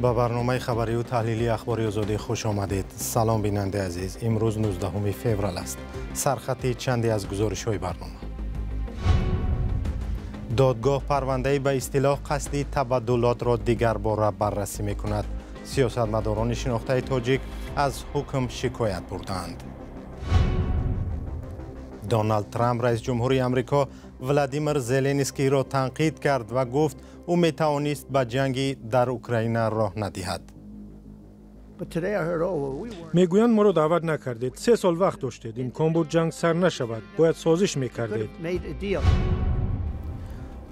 Ба барномаи хабарию таҳлилии Ахбори Озодӣ хуш омадед. Салом, бинандаи азиз. Имрӯз 19 феврал аст. Сархати чанде аз гузоришҳои барнома. Додгоҳ парвандаи ба истилоҳ қасди табаддулотро дигарбора баррасӣ мекунад. Сиёсатмадорони шинохтаи тоҷик аз ҳукм шикоят бурдаанд. Доналд Трамп, раис ҷумҳури Амрико, Владимир Зеленскийро танқид кард ва гуфт, ӯ метавонист ба ҷанги дар Украина роҳ надиҳад. Мегӯянд, моро даъват накардед. 3 сол вақт доштед, имкон буд ҷанг сар нашавад, бояд созиш мекардед.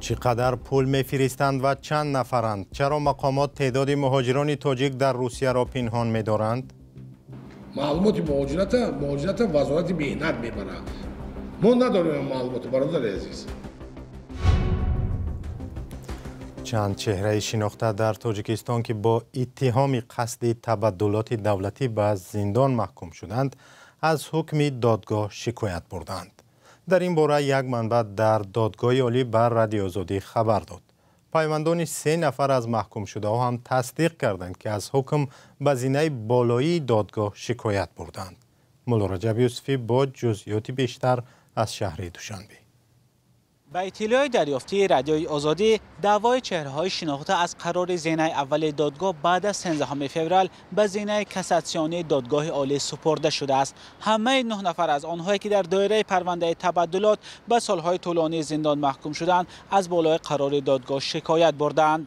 Чӣ қадар пул мефиристанд ва чанд нафаранд? Чаро мақомот теъдоди муҳоҷирони тоҷик дар Русияро пинҳон медоранд? Маълумоти муҳоҷирата Вазорати меҳнат мебарад. Мо надорем маълумоти, бародари азиз. Чанд чеҳраи шинохта дар Тоҷикистон, ки бо иттиҳоми қасди табаддулоти давлатӣ ба зиндон маҳкум шуданд, аз ҳукми додгоҳ шикоят бурданд. Дар ин бора як манбаъ дар Додгоҳи Олӣ ба Радиои Озодӣ хабар дод. Пайвандони се нафар аз маҳкумшудаҳо ҳам тасдиқ карданд, ки аз ҳукм ба зинаи болоии додгоҳ шикоят бурданд. Муллораҷаб Юсуфӣ бо ҷузъиёти бештар аз шаҳри Душанбе. Ба иттилои дарёфтии Радиои Озодӣ, даъвои чеҳраҳои шинохта аз қарори зинаи аввали додгоҳ баъд аз 13 феврал ба зинаи кассатсионии Додгоҳи Олӣ супурда шудааст. Ҳамаи нӯҳ нафар аз онҳое, ки дар доираи парвандаи табаддулот ба солҳои тӯлонии зиндон маҳкум шуданд, аз болои қарори додгоҳ шикоят бурданд.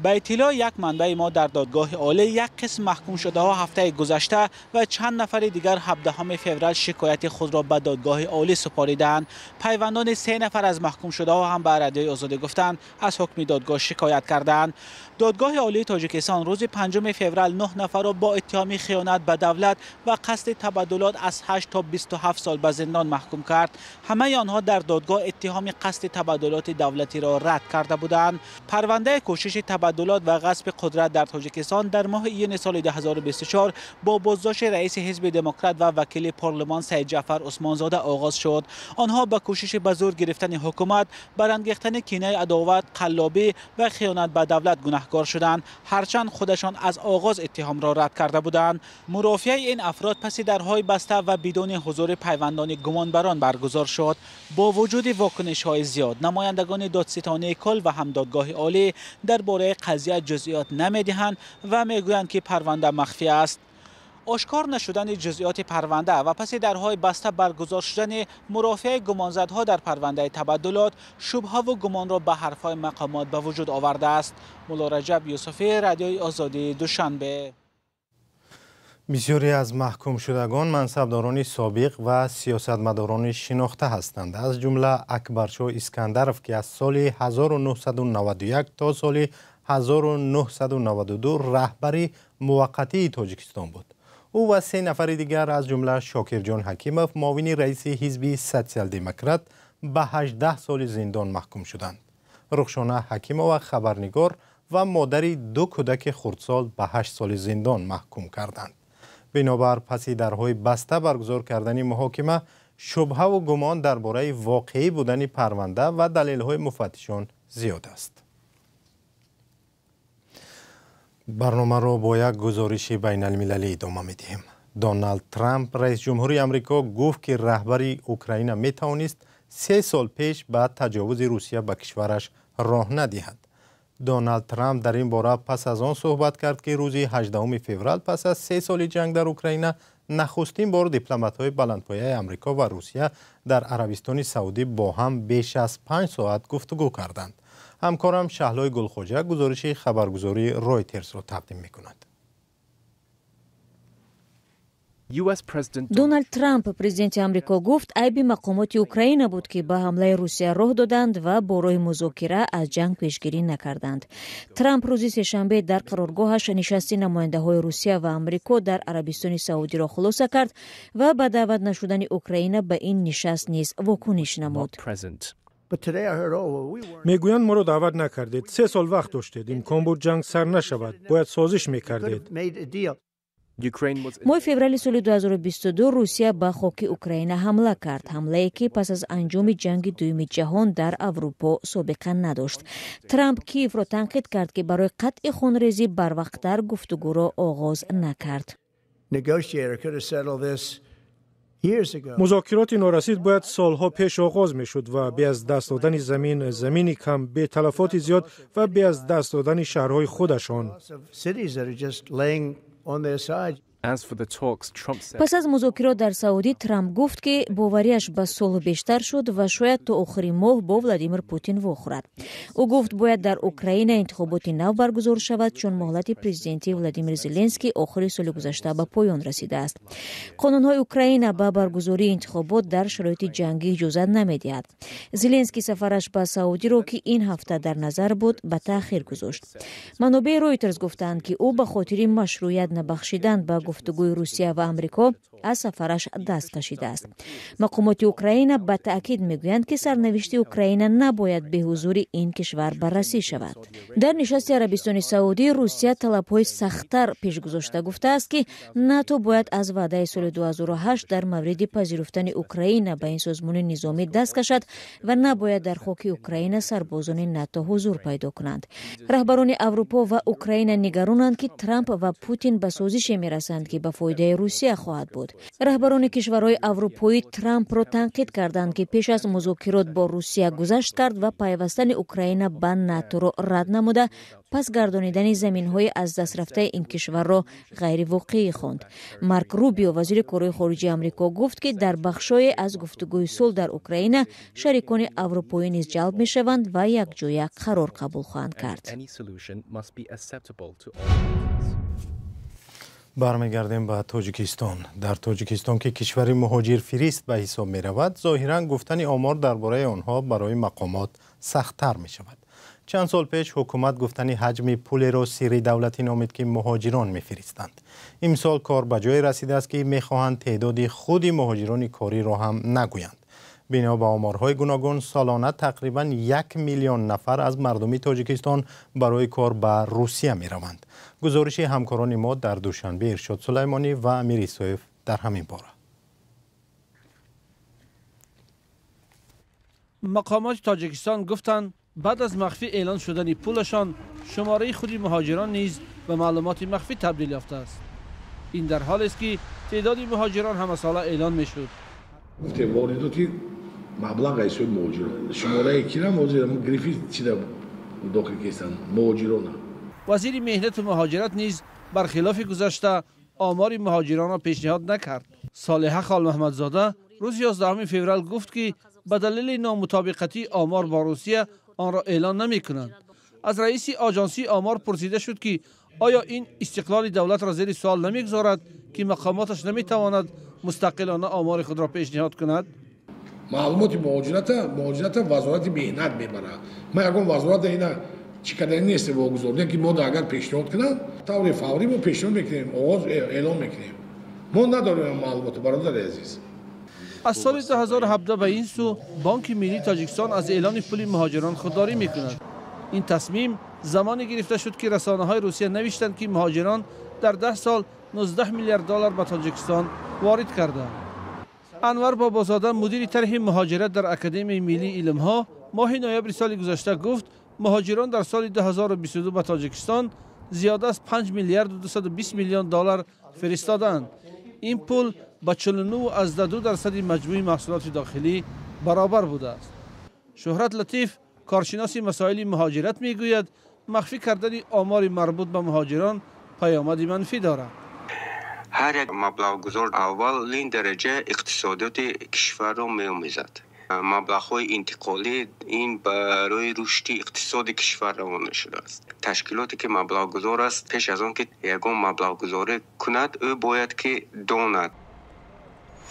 Ба иттилои як манбаи мо дар Додгоҳи Олӣ, як қисм маҳкумшудаҳо ҳафтаи гузашта ва чанд нафари дигар 17 феврал шикояти худро ба Додгоҳи Олӣ супоридаанд. Пайвандони се нафар аз маҳкумшудаҳо ҳам ба Радиои Озодӣ гуфтанд, аз ҳукми додгоҳ шикоят кардаанд. Додгоҳи Олии Тоҷикистон рӯзи 5 феврал нӯҳ нафарро бо иттиҳоми хиёнат ба давлат ва қасди табаддулот аз 8 то 27 сол ба зиндон маҳкум кард. Ҳамаи онҳо дар додгоҳ иттиҳоми қасди табаддулоти давлатиро рад карда буданд. Парвандаи кӯшиши табаддулот ва ғасби қудрат дар Тоҷикистон дар моҳи июни соли 2024 бо боздошти раиси Ҳизби Демократ ва вакили парлумон Саидҷаъфар Усмонзода оғоз шуд. Онҳо ба кӯшиши ба зӯр гирифтани ҳукумат, барангехтани кинаи адоват, қаллобӣ ва хиёнат ба давлат гунаҳкор шуданд, ҳарчанд худашон аз оғоз иттиҳомро рад карда буданд. Мурофиаи ин афрод паси дарҳои баста ва бидуни ҳузури пайвандони гумонбарон баргузор шуд. Бо вуҷуди вокунишҳои зиёд, намояндагони Додситонии кул ва ҳам Додгоҳи Олӣ дар бораи қазия ҷузъиёт намедиҳанд ва мегӯянд, ки парванда махфӣ аст. Ошкор нашудани ҷузъиёти парванда ва паси дарҳои баста баргузор шудани мурофиаи гумонзадҳо дар парвандаи табаддулот шубҳаву гумонро ба ҳарфҳои мақомот ба вуҷуд овардааст. Муллораҷаб Юсуфӣ, Радиои Озодӣ, Душанбе. Бисёре аз маҳкумшудагон мансабдорони собиқ ва сиёсатмадорони шинохта ҳастанд, аз ҷумла Акбаршоҳ Искандаров, ки аз соли 1991 то соли 1992 раҳбари муваққатии Тоҷикистон буд. Ӯ ва се нафари дигар, аз ҷумла Шокирҷон Ҳакимов, муовини раиси Ҳизби Социал-Демократ, ба 18 соли зиндон маҳкум шуданд. Рухшона Ҳакимова, хабарнигор ва модари ду кӯдаки хурдсол, ба 8 соли зиндон маҳкум карданд. Бинобар паси дарҳои баста баргузор кардани муҳокима, шубҳаву гумон дар бораи воқеӣ будани парванда ва далелҳои муфаттишон зиёд аст. Барномаро бо як гузориши байналмилалӣ идома медиҳем. Доналд Трамп, раис ҷумҳури Амрико, гуфт, ки раҳбари Украина метавонист 3 сол пеш ба таҷовузи Русия ба кишвараш роҳ надиҳад. Доналд Трамп дар ин бора пас аз он суҳбат кард, ки рӯзи 18 феврал пас аз 3 соли ҷанг дар Украина нахустин бор дипломатҳои баландпояи Амрико ва Русия дар Арабистони Саудӣ бо ҳам беш аз 5 соат гуфтугӯ карданд. Ҳамкорам Шаҳлои Гулхоҷа гузориши хабаргузории Ройтерсро тақдим мекунад. Доналд Трамп, президенти Амрико, гуфт, айби мақомоти Украина буд, ки ба ҳамлаи Русия роҳ доданд ва бо роҳи музокира аз ҷанг пешгирӣ накарданд. Трамп рӯзи сешанбе дар қароргоҳаш нишасти намояндаҳои Русия ва Амрико дар Арабистони Саудиро хулоса кард ва ба даъват нашудани Украина ба ин нишаст низ вокуниш намуд. Мегӯянд, моро даъват накардед. 3 сол вақт доштед, имкон буд ҷанг сар нашавад, бояд созиш мекардед. Моҳи феврали соли 2022 Русия ба хоки Украина ҳамла кард, ҳамлае ки пас аз анҷоми ҷанги дуюми ҷаҳон дар Аврупо собиқа надошт. Трамп Киевро танқид кард, ки барои қатъи хунрезӣ барвақттар гуфтугӯро оғоз накард. Музокироти норасид бояд солҳо пеш оғоз мешуд ва бе аз даст додани замин, замини кам, бе талафоти зиёд ва бе аз даст додани шаҳрҳои худашон. Пас аз музокирот дар Саудӣ Трамп гуфт, ки бовариаш ба сулҳ бештар шуд ва шояд то охири моҳ бо Владимир Путин вохӯрад. Ӯ гуфт, бояд дар Украина интихоботи нав баргузор шавад, чун муҳлати президентии Владимир Зеленский охири соли гузашта ба поён расидааст. Қонунҳои Украина ба баргузории интихобот дар шароити ҷангӣ иҷозат намедиҳад. Зеленский сафараш ба Саудиро, ки ин ҳафта дар назар буд, ба таъхир гузошт. Манобеи Ройтерс гуфтаанд, ки ӯ ба хотири машрӯият набахшидан ба гуфтугӯи Русия ва Амрико аз сафараш даст кашидааст. Мақомоти Украина ба таъкид мегӯянд, ки сарнавишти Украина набояд беҳузури ин кишвар баррасӣ шавад. Дар нишасти Арабистони Саудӣ Русия талабҳои сахттар пеш гузошта гуфтааст, ки НАТО бояд аз ваъдаи соли 2008 дар мавриди пазируфтани Украина ба ин созмони низомӣ даст кашад ва набояд дар хоки Украина сарбозони НАТО ҳузур пайдо кунанд. Раҳбарони Аврупо ва Украина нигаронанд, ки Трамп ва Путин ба созише мерасанд, ки ба фоидаи Русия хоҳад буд. Раҳбарони кишварҳои аврупоӣ Трампро танқид карданд, ки пеш аз музокирот бо Русия гузашт кард ва пайвастани Украина ба НАТОро рад намуда, пас гардонидани заминҳои аз даст рафтаи ин кишварро ғайривоқеӣ хонд. Марк Рубио, вазири корҳои хориҷии Амрико, гуфт, ки дар бахшҳое аз гуфтугӯи сулҳ дар Украина шарикони аврупоӣ низ ҷалб мешаванд ва якҷоя қарор қабул хоҳанд кард. Бармегардем ба Тоҷикистон. Дар Тоҷикистон, ки кишвари муҳоҷирфирист ба ҳисоб меравад, зоҳиран гуфтани омор дар бораи онҳо барои мақомот сахттар мешавад. Чанд сол пеш ҳукумат гуфтани ҳаҷми пулеро сирри давлатӣ номид, ки муҳоҷирон мефиристанд. Имсол кор ба ҷое расидааст, ки мехоҳанд теъдоди худи муҳоҷирони кориро ҳам нагӯянд. Бино ба оморҳои гуногун, солона тақрибан 1 миллион нафар аз мардуми Тоҷикистон барои кор ба Русия мераванд. Гузориши ҳамкорони мо дар Душанбе Иршод Сулаймонӣ ва Амир Исоев дар ҳамин бора. Мақомоти Тоҷикистон гуфтанд, баъд аз махфӣ эълон шудани пулашон шумораи худи муҳоҷирон низ ба маълумоти махфӣ табдил ёфтааст. Ин дар ҳолест, ки теъдоди муҳоҷирон ҳамасола эълон мешуд. Гуфтем, воридоти маблағ ҳисоби муҳоҷирон. Шумораи кира ҳозир грифи чида дохил кестанд муҳоҷирона. Вазири меҳнату муҳоҷират низ бархилофи гузашта омори муҳоҷиронро пешниҳод накард. Солиҳа Холмаҳмадзода рӯзи 11 феврал гуфт, ки ба далели номутобиқатии омор бо Русия онро эълон намекунанд. Аз раиси оҷонсии омор пурсида шуд, ки оё ин истиқлоли давлатро зери суол намегузорад, ки мақомоташ наметавонад мустақилона омори худро пешниҳод кунад? Маълумоти муҳоҷирата вазорати меҳнат мебарад. Ма ягон вазората ина чӣ кардани нест вогузордем, ки мо агар пешниҳод кунанд, таври фаврӣ мо пешниҳод мекунем, оғоз эълон мекунем. Мо надорем маълумоту, бародари азиз. Аз соли 2017 ба ин сӯ Бонки Миллии Тоҷикистон аз эълони пули муҳоҷирон худдорӣ мекунад. Ин тасмим замоне гирифта шуд, ки расонаҳои Русия навиштанд, ки муҳоҷирон дар 10 сол 19 миллиард доллар ба Тоҷикистон ворид карданд. Анвар Бобозода, мудири тарҳи муҳоҷират дар Академияи миллии илмҳо, моҳи ноябри соли гузашта гуфт, муҳоҷирон дар соли 2022 ба Тоҷикистон зиёда аз 5 миллиарду 220 миллион доллар фиристодаанд. Ин пул ба 49,2% маҷмӯи маҳсулоти дохилӣ баробар будааст. Шӯҳрат Латиф, коршиноси масоили муҳоҷират, мегӯяд, махфӣ кардани омори марбут ба муҳоҷирон паёмади манфӣ дорад. Ҳар як маблағгузор аввалин дараҷа иқтисодиёти кишварро меомезад. Маблағҳои интиқолӣ ин барои рушди иқтисоди кишвар равона шудааст. Ташкилоте ки маблағгузор аст, пеш аз он ки ягон маблағгузорӣ кунад, ӯ бояд ки донад.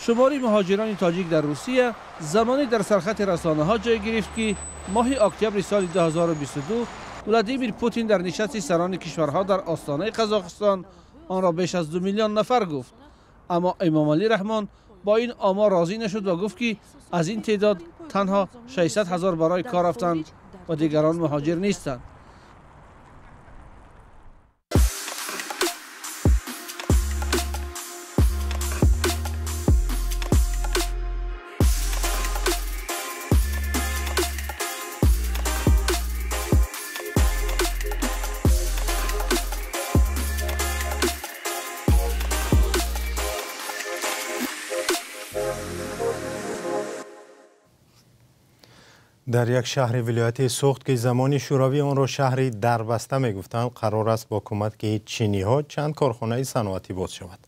Шумори муҳоҷирони тоҷик дар Русия замоне дар сархати расонаҳо ҷой гирифт, ки моҳи октябри соли 2022 Владимир Путин дар нишасти сарони кишварҳо дар остонаи Қазоқистон онро беш аз 2 миллион нафар гуфт. Аммо Эмомалӣ Раҳмон бо ин омор розӣ нашуд ва гуфт, ки аз ин теъдод танҳо 600 ҳазор барои кор рафтанд ва дигарон муҳоҷир нестанд. Дар як шаҳри вилояти Суғд, ки замони Шӯравӣ онро шаҳри дарбаста мегуфтанд, қарор аст бо кӯмаки чиниҳо чанд корхонаи саноатӣ боз шавад.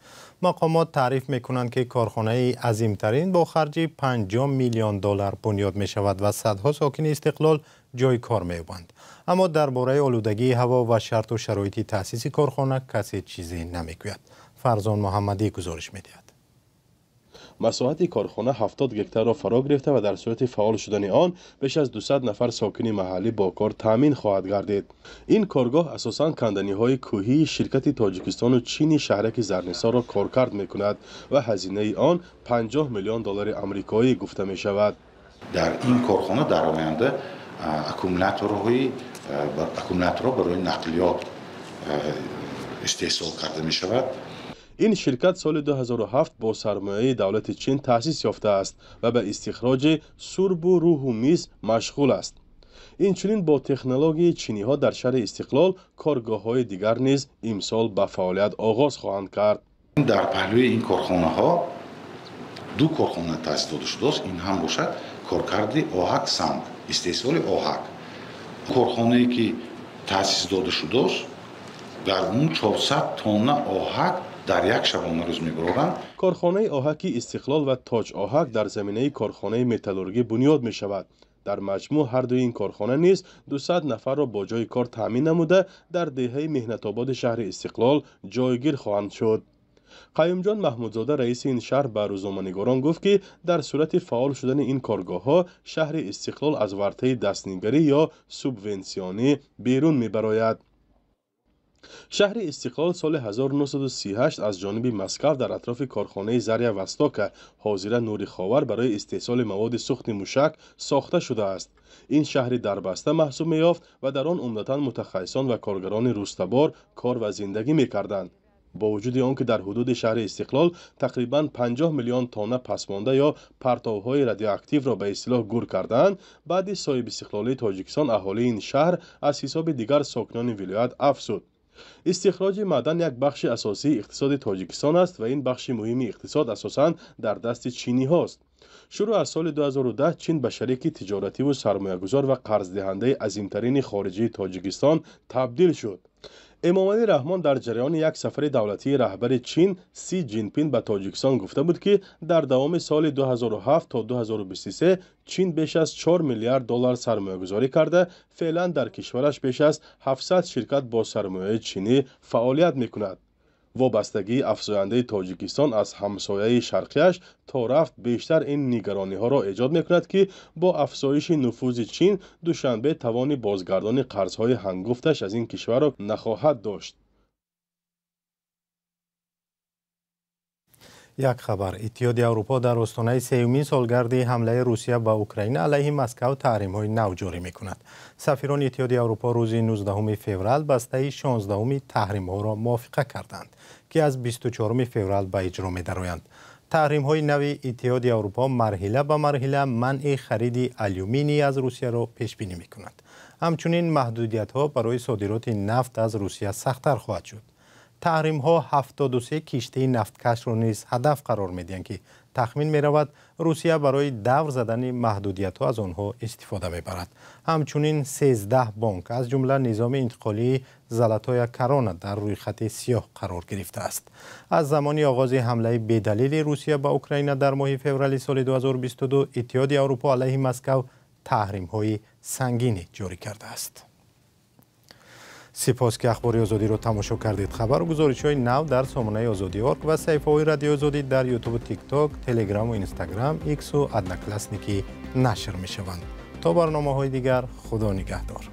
Мақомот таъриф мекунанд, ки корхонаи азимтарин бо харҷи 50 миллион доллар бунёд мешавад ва садҳо сокини Истиқлол ҷои кор меёбанд. Аммо дар бораи олудагии ҳаво ва шарту шароити таъсиси корхона касе чизе намегӯяд. Фарзон Муҳаммадӣ гузориш медиҳад. Масоҳати корхона 70 гектарро фаро гирифта ва дар сурати фаъол шудани он беш аз 200 нафар сокини маҳаллӣ бо кор таъмин хоҳад гардид. Ин коргоҳ асосан канданиҳои кӯҳии ширкати Тоҷикистону Чини шаҳраки Зарнисорро коркард мекунад ва ҳазинаи он 50 миллион доллари амрикоӣ гуфта мешавад. Дар ин корхона дар оянда аккумуляторҳо барои нақлиёт истеҳсол карда мешавад. Ин ширкат соли 2007 бо сармояи давлати Чин таъсис ёфтааст ва ба истихроҷи сурбу рӯҳу мис машғул аст. Инчунин бо технологияи чиниҳо дар шаҳри Истиқлол коргоҳҳои дигар низ имсол ба фаъолият оғоз хоҳанд кард. Дар паҳлӯи ин корхонаҳо ду корхона таъсис дода шудааст. Ин ҳам бошад коркарди оҳак санг, истеҳсоли оҳак. Корхонае ки таъсис дода шудааст, дар он 400 тонна оҳак дар як шабонарӯз мебароранд. Корхонаи оҳаки Истиқлол ва Тоҷ оҳак дар заминаи корхонаи металлургӣ бунёд мешавад. Дар маҷмӯъ ҳар дуи ин корхона низ 200 нафарро бо ҷои кор таъмин намуда дар деҳаи Меҳнатободи шаҳри Истиқлол ҷойгир хоҳанд шуд. Қаюмҷон Маҳмудзода, раиси ин шаҳр, ба рӯзноманигорон гуфт, ки дар сурати фаъол шудани ин коргоҳҳо шаҳри Истиқлол аз вартаи дастнигарӣ ё субвенсионӣ берун мебарояд. Шаҳри Истиқлол соли 1938 аз ҷониби Москав дар атрофи корхонаи Заря Востока, ҳозира Нури Ховар, барои истеҳсоли маводи сӯхти мушак сохта шудааст. Ин шаҳри дарбаста маҳсуб меёфт ва дар он умдатан мутахассисон ва коргарони рустабор кор ва зиндагӣ мекарданд. Бо вуҷуди он ки дар ҳудуди шаҳри Истиқлол тақрибан 50 миллион тонна пасмонда ё партовҳои радиоактивро ба истилоҳ гур кардаанд, баъди соҳибистиқлолии Тоҷикистон аҳолии ин шаҳр аз ҳисоби дигар сокинони вилоят афзуд. Истихроҷи маъдан як бахши асосии иқтисоди Тоҷикистон аст ва ин бахши муҳими иқтисод асосан дар дасти чиниҳост. Шурӯъ аз соли 2010 Чин ба шарики тиҷоративу сармоягузор ва қарздиҳандаи азимтарини хориҷии Тоҷикистон табдил шуд. Эмомалӣ Раҳмон дар ҷараёни як сафари давлатии раҳбари Чин Си Ҷинпин ба Тоҷикистон гуфта буд, ки дар давоми соли 2007 то 2023 Чин беш аз 4 миллиард доллар сармоягузорӣ карда, феълан дар кишвараш беш аз 700 ширкат бо сармояи чинӣ фаъолият мекунад. Вобастагии афзояндаи Тоҷикистон аз ҳамсояи шарқияш то рафт бештар ин нигарониҳоро эҷод мекунад, ки бо афзоиши нуфузи Чин Душанбе тавони бозгардони қарзҳои ҳангуфташ аз ин кишварро нахоҳад дошт. Як хабар. Иттиҳоди Аврупо дар остонаи сеюмин солгарди ҳамлаи Русия ба Украина алайҳи Москав таҳримҳои нав ҷорӣ мекунад. Сафирони Иттиҳоди Аврупо рӯзи 19 феврал бастаи 16 таҳримҳоро мувофиқа карданд, ки аз 24 феврал ба иҷро медароянд. Таҳримҳои нави Иттиҳоди Аврупо марҳила ба марҳила манъи хариди алюминий аз Русияро пешбинӣ мекунад. Ҳамчунин маҳдудиятҳо барои содироти нафт аз Русия сахттар хоҳад шуд. Таҳримҳо 73 киштии нафткашро низ ҳадаф қарор медиҳанд, ки тахмин меравад Русия барои давр задани маҳдудиятҳо аз онҳо истифода мебарад. Ҳамчунин 13 бонк аз ҷумла низоми интиқолии Золотая Корона дар рӯйхати сиёҳ қарор гирифтааст. Аз замони оғози ҳамлаи бедалили Русия ба Украина дар моҳи феврали соли 2022 Иттиҳоди Аврупо алайҳи Москав таҳримҳои сангине ҷорӣ кардааст. Сипос, ки Ахбори Озодиро тамошо кардед. Хабару гузоришҳои нав дар сомонаи Озодӣ орг ва саҳифаҳои Радиои Озодӣ дар Ютубу Тикток, Телеграму Инстаграм, Иксу Одноклассники нашр мешаванд. То барномаҳои дигар, Худо нигаҳдор.